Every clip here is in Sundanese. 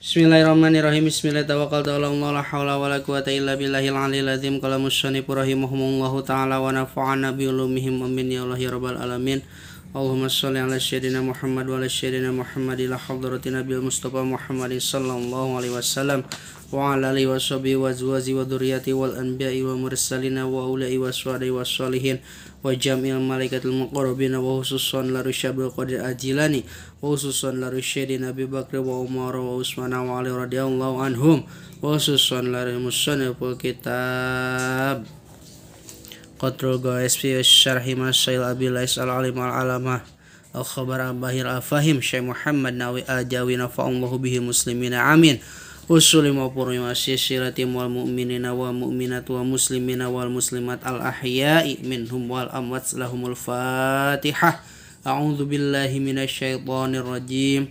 Bismillahirrahmanirrahim. Bismillahirrahmanirrahim. Tawakkaltu ala Allah la haula wala quwata illa billahil aliyil azim. Qala musannif rahimahumullahu taala wa nafa'ana bi ulumihim amin ya Allah ya rabbal alamin. Allahumma shalli ala sayyidina Muhammad wa ala sayyidina Muhammad ila hadratin nabiyil Mustafa Muhammad sallallahu alaihi wasallam wa ala alihi washabihi wa azwaji wa dzurriyyati wal anbiya'i wal mursalin wa ulai waswadi wassalihin wa jam'il malaikatil muqarrabin wa khususan la rusyabil qadir ajilani wa khususan la rusyidina Abi Bakr wa Umar wa Utsman wa Ali radhiyallahu anhum wa khususan la musannifil kitab Qatrul Gais fi syarhi masail Abi Lais al-alim al-alamah al-khabar al-bahir al-fahim Syekh Muhammad Nawawi al-Jawi nafa'allahu bihi muslimina amin. Usul maupun silati wal mu'minina wal mu'minat wa muslimina wal muslimat al ahya'i minhum wal amwat lahumul fatihah. A'udzu billahi minasyaitonir rajim.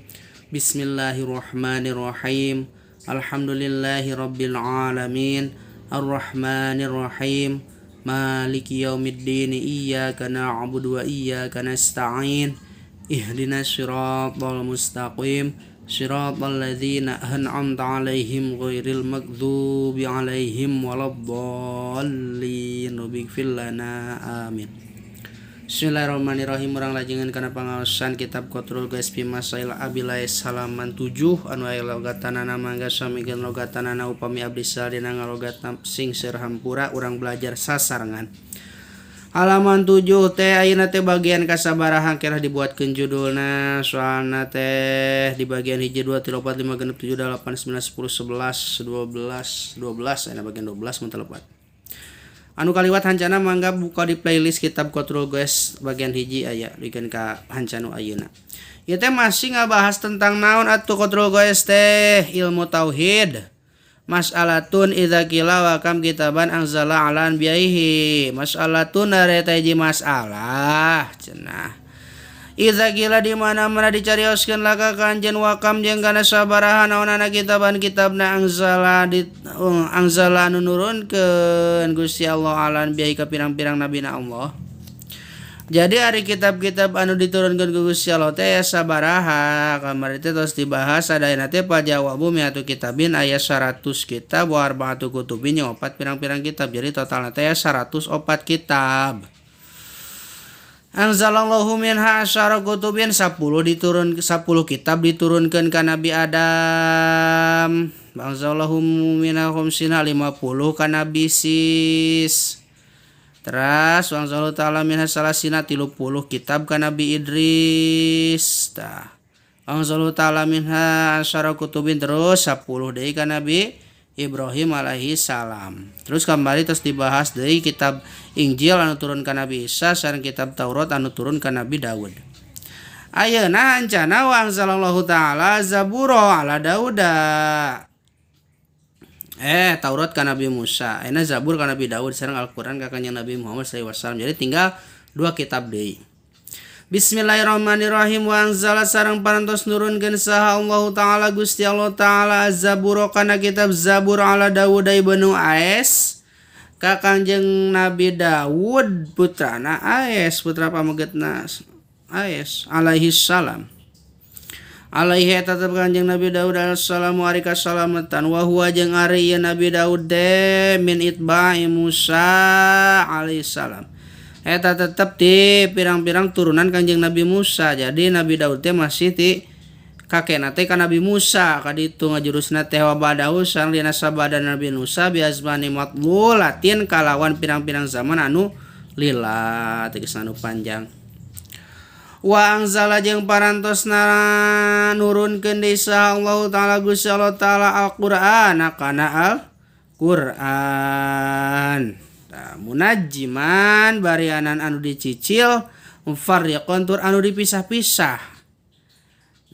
Bismillahirrahmanirrahim. Alhamdulillahi rabbil alamin. Arrahmanir rahim. Maliki yaumiddin. Iyyaka na'budu wa iyyaka nasta'in. Ihdinas siratal mustaqim. Siratal ladzina an'amta 'alaihim ghairil maghdubi 'alaihim waladdallin. Rabbighfir lana amin. Bismillahirrahmanirrahim. Urang lajengan kana pangaosan kitab Qatrul Gais fi Masail Abi Lais halaman 7 anu aya logatanana mangga samikeun logatanana upami abdi sadina ngalogatna sing seur hampura urang belajar sasarengan. Halaman 7 teh ayeuna teh bagian kasabaraha kira dibuatkeun judulna soalna teh di bagian 1 2 3 4 5 6 7 8 9 10 11 12 12 ayeuna bagian 12 mun teu lepat. Anu kaliwat hancana mangga buka di playlist kitab Qatrul Gais bagian hiji aya dikeun ka hancanu ayeuna. Ieu teh masih ngabahas tentang naon atuh Qatrul Gais teh ilmu tauhid. Mas'alatun idza qila wa kam kitaban anzala ala anbiya'ihi. Mas'alatun harita hiji masalah cenah. Idza qila di mana-mana dicarioskeun laka ka anjeun wa kam jeung kana sabaraha naonana kitaban kitabna anzala di anzala anu nurunkeun Gusti Allah ala anbiya'i ka pirang-pirang nabina Allah. Jadi ari kitab-kitab anu diturunkeun ku Gusti Allah teh sabaraha kamari teh tos dibahas sadayana teh pajawabu miatu kitabin aya 100 kitab wa arba'atu kutubin jeung opat pirang-pirang kitab. Jadi totalna teh 104 kitab. Anzalallahu minha asyara kutubin 10 diturun 10 kitab diturunkeun ka Nabi Adam. Anzalallahu minha khamsina 50 ka Nabi Sis. Terus anzalallahu ta'ala minha salasina 30 kitab ka Nabi Idris. Tah. Anzalallahu ta'ala minha asyara kutubin terus 10 deui ka Nabi Ibrahim alaihi salam. Terus kembali terus dibahas deui kitab Injil anu turun ka Nabi Isa sareng kitab Taurat anu turun ka Nabi Daud. Ayeuna hancana wa anzalallahu ta'ala Zabura ala Dauda. Taurat ka Nabi Musa, ayeuna Zabur ka Nabi Daud sareng Al-Qur'an ka Kanjeng Nabi Muhammad sallallahu alaihi wasallam. Jadi tinggal dua kitab deui. Bismillahirrahmanirrahim. Wa anzala sareng parantos nurunkeun saha Allah Ta'ala Gusti Allah Ta'ala Zabur kana kitab Zabur ala Daud ibnu Aes ka Kanjeng Nabi Daud putrana Aes putra pamegetna Aes alaihi salam. Alaihi tetep Kanjeng Nabi Daud alaihissalam ari kasalamatan wa huwa jeung ari ieu Nabi Daud de min itba'i Musa alaihissalam. Eta tetep di pirang-pirang turunan Kanjeng Nabi Musa. Jadi Nabi Daud teh masih ti kakekna teh ka Nabi Musa ka ditu ngajurusna teh wa badahu sareng dina sabada Nabi Musa bi azmani matlulatin kalawan pirang-pirang zaman anu lila tegasna anu panjang. Wa anzala jeung parantosna nurunkeun deui saha Allah Ta'ala Gusti Allah Ta'ala Al-Qur'an kana Al-Qur'an. Tah munajjiman barianan anu dicicil mufarriqan tur anu dipisah-pisah.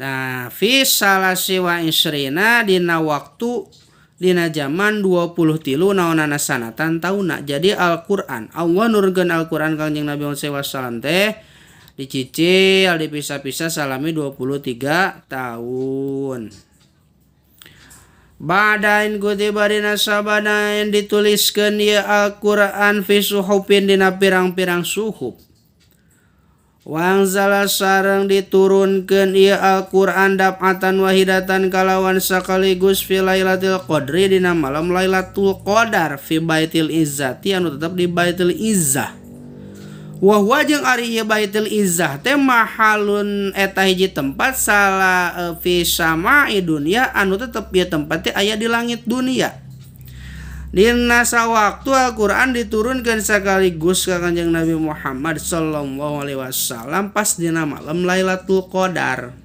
Nah fi salasi wa isrina dina waktu dina zaman 23 naonana sanatan tauna. Jadi Al-Qur'an Allah nurunkeun Al-Qur'an Kanjeng Nabi Muhammad sallallahu alaihi wasallam teh dicicil dipisah-pisah salami 23 tahun. Badain kutiba dina sabadain dituliskeun ieu Al-Qur'an fi suhufin dina pirang-pirang suhuf. Wangzala sareng diturunkeun ieu Al-Qur'an daf'atan wahidatan kalawan sakaligus fi Lailatul Qadri dina malam Lailatul Qadar fi Baitil Izzati anu tetep di Baitul Izzah. Wa huwa jeung ari ieu Baitul Izzah teh mahalun eta hiji tempat sala fi sama'i dunya anu tetep ieu tempat teh aya di langit dunia. Dina sawaktu Al-Qur'an diturunkeun sekaligus ka Kanjeng Nabi Muhammad sallallahu alaihi wasallam pas dina malam Lailatul Qadar.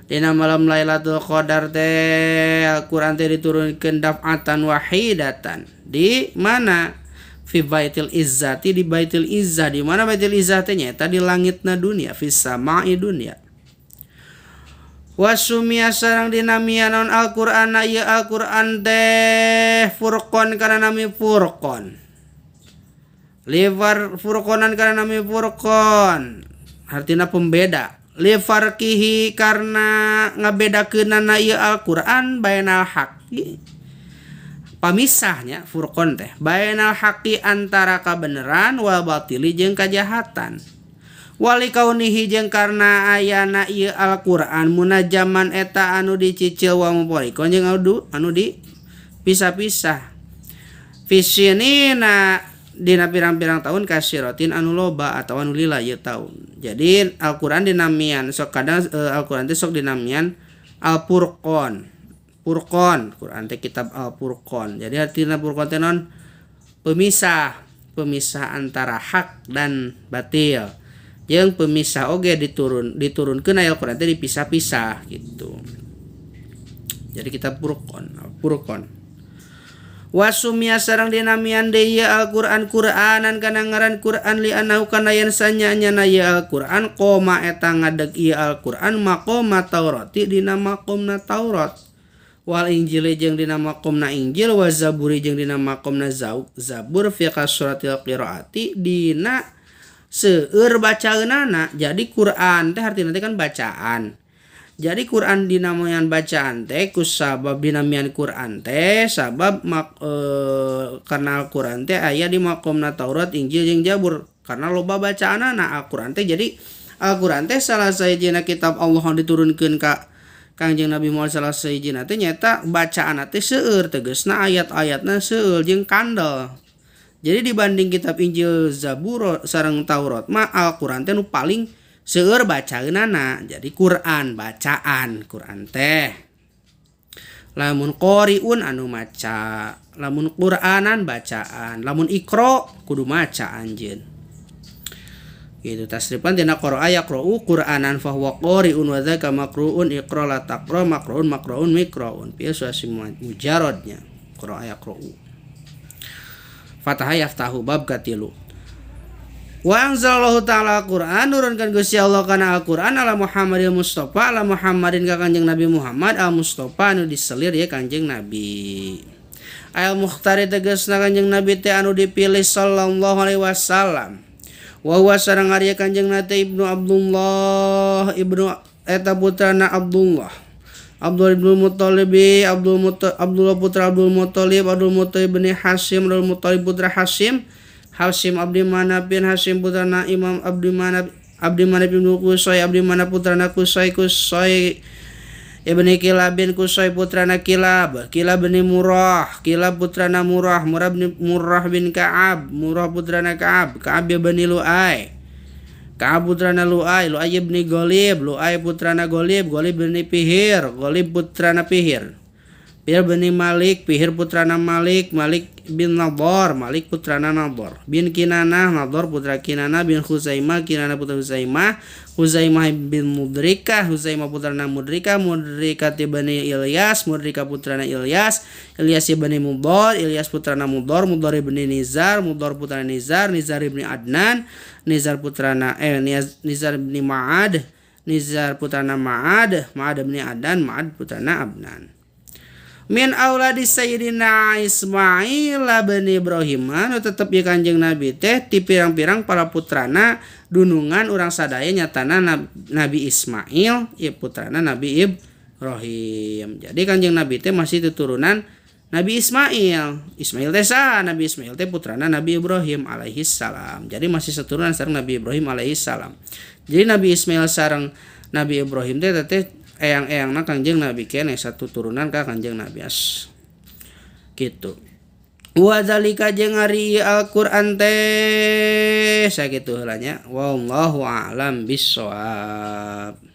Dina malam Lailatul Qadar teh Al-Qur'an teh diturunkeun daf'atan wahidatan. Di mana? Fi Baitil Izzati, di Baitil Izzah. Di mana Baitil Izzah teh nyaeta di langitna dunia, fi sama'i dunia. Wasumia sareng dinamian naon Al-Qur'an ieu Al-Qur'an teh Furqan kana nami Furqan. Lifar Furqanan kana nami Furqan. Artina pembeda. Lifarqihi karena ngabedakeunana ieu Al-Qur'an bainal haqqi. Pamisahnya Furqan teh bainal haqqi antara kabeneran wal batili jeung kajahatan. Wali kaunihi jeung karna ayana ieu Al-Qur'an munajaman eta anu dicicil wa mufarriqon jeung anu di pisah-pisah. Fisinina dina pirang-pirang tahun kasiratin anu loba atawa anu lila ieu taun. Jadi Al-Qur'an dinamian sok kadang Al-Qur'an teh sok dinamian Al-Furqan. Furqan, Qur'an teh kitab Al-Furqan. Jadi artina Furqan teh non pemisah, pemisah antara hak dan batil. Jeung pemisah oge diturunkeun aya Al-Qur'an teh dipisah-pisah gitu. Jadi kitab Furqan, Al-Furqan. Wasumia sareng dinamian deui Al-Qur'an Qur'anan kana ngaran Qur'an li annahu kana yen sanyanya ieu Al-Qur'an qoma eta ngadeg ieu Al-Qur'an maqama Taurati dina maqamna Taurat. Wal Injil jeung dina maqamna Injil wa Zaburi jeung dina maqamna Zabur fi kasratil qiraati dina seueur bacaeunana. Jadi Quran teh artina teh kan bacaan. Jadi Quran dinamian bacaan teh kusabab dinamian Quran teh sabab karena Al-Quran teh aya di maqamna Taurat, Injil jeung Zabur karena loba bacaanana Al-Quran teh. Jadi Al-Quran teh salah sahijina kitab Allah anu diturunkeun ka Kangjeng Nabi Muhammad salah sahijina teh nyaeta bacaanna teh seueur tegasna ayat-ayatna seueur jeung kandel. Jadi dibanding kitab Injil, Zabur sareng Taurat mah Al-Qur'an teh nu paling seueur bacaeunana. Jadi Quran bacaan Quran teh. Lamun qariun anu maca, lamun Qur'anan bacaan, lamun iqra kudu maca anjeun. Gitu tasrifan tina qara'a yaqra'u Qur'anan fa huwa qari'un wa dzaka maqru'un iqra la taqra maqru'un maqru'un miqra'un. Pieu suasi mujarodnya qara'a yaqra'u. Fataha yaftahu bab katilu. Wa anzalallahu ta'ala Al-Qur'an nurunkeun Gusti Allah kana Al-Qur'an ala Muhammadil Mustafa ala Muhammadin ka Kanjeng Nabi Muhammad al Mustafa anu diselir ya Kanjeng Nabi. Al Mukhtari tegasna Kanjeng Nabi teh anu dipilih sallallahu alaihi wasallam. Wa huwa sareng ari Kanjeng Nabi Ibnu Abdullah Ibnu eta putrana Abdullah. Abdul ibnu Muttalib, Abdullah putra Abdul Muttalib, Abdul Muttalib bin Hasyim, Abdul Muttalib putra Hasyim, Hasyim Abdi Manaf bin Hasyim putrana Imam Abdi Manaf, Abdi Manaf ibnu Qusay, Abdi Manaf putrana Qusay, Qusay ibni Kilab bin Qusay putrana Kilab, Kilab bin Murrah, Kilab putrana Murrah, Murrah bin Murrah bin Ka'ab, Murrah putrana Ka'ab, Ka'ab bin Lu'ay. Ka'ab putrana Lu'ay, Lu'ay ibn Ghalib, Lu'ay putrana Ghalib, Ghalib bin Fihir, Ghalib putrana Fihir. Fihir bin Malik, Fihir putrana Malik, Malik bin Nador, Malik putrana Nador. Bin Kinanah, Nador putra Kinanah bin Khuzaimah, Kinanah putra Khuzaimah, Khuzaimah bin Mudrikah, Khuzaimah putrana Mudrikah, Mudrikah bin Ilyas, Mudrikah putrana Ilyas, Ilyas bin Mudor, Ilyas putrana Mudor, Mudor bin Nizar, Mudor putrana Nizar, Nizar bin Adnan, Nizar putrana Nizar bin Ma'ad, Nizar putrana Ma'ad, Ma'ad bin Adnan, Ma'ad putrana Abnan. Min auladi Sayyidina Ismail bin Ibrahim anu tetep ieu Kanjeng Nabi teh ti pirang-pirang para putrana dunungan urang sadaya nyatana Nabi Ismail ieu putrana Nabi Ibrahim. Jadi Kanjeng Nabi teh masih tuturunan Nabi Ismail. Ismail teh saha? Nabi Ismail teh putrana Nabi Ibrahim alaihi salam. Jadi masih seturunan sareng Nabi Ibrahim alaihi salam. Jadi Nabi Ismail sareng Nabi Ibrahim teh teh eyang-eyangna Kangjeng Nabi keneh, satu turunan ka Kangjeng Nabi as. Gitu. Wa dzalika jeung ari Al-Qur'an teh sakitu heula nya. Wallahu a'lam bissawab.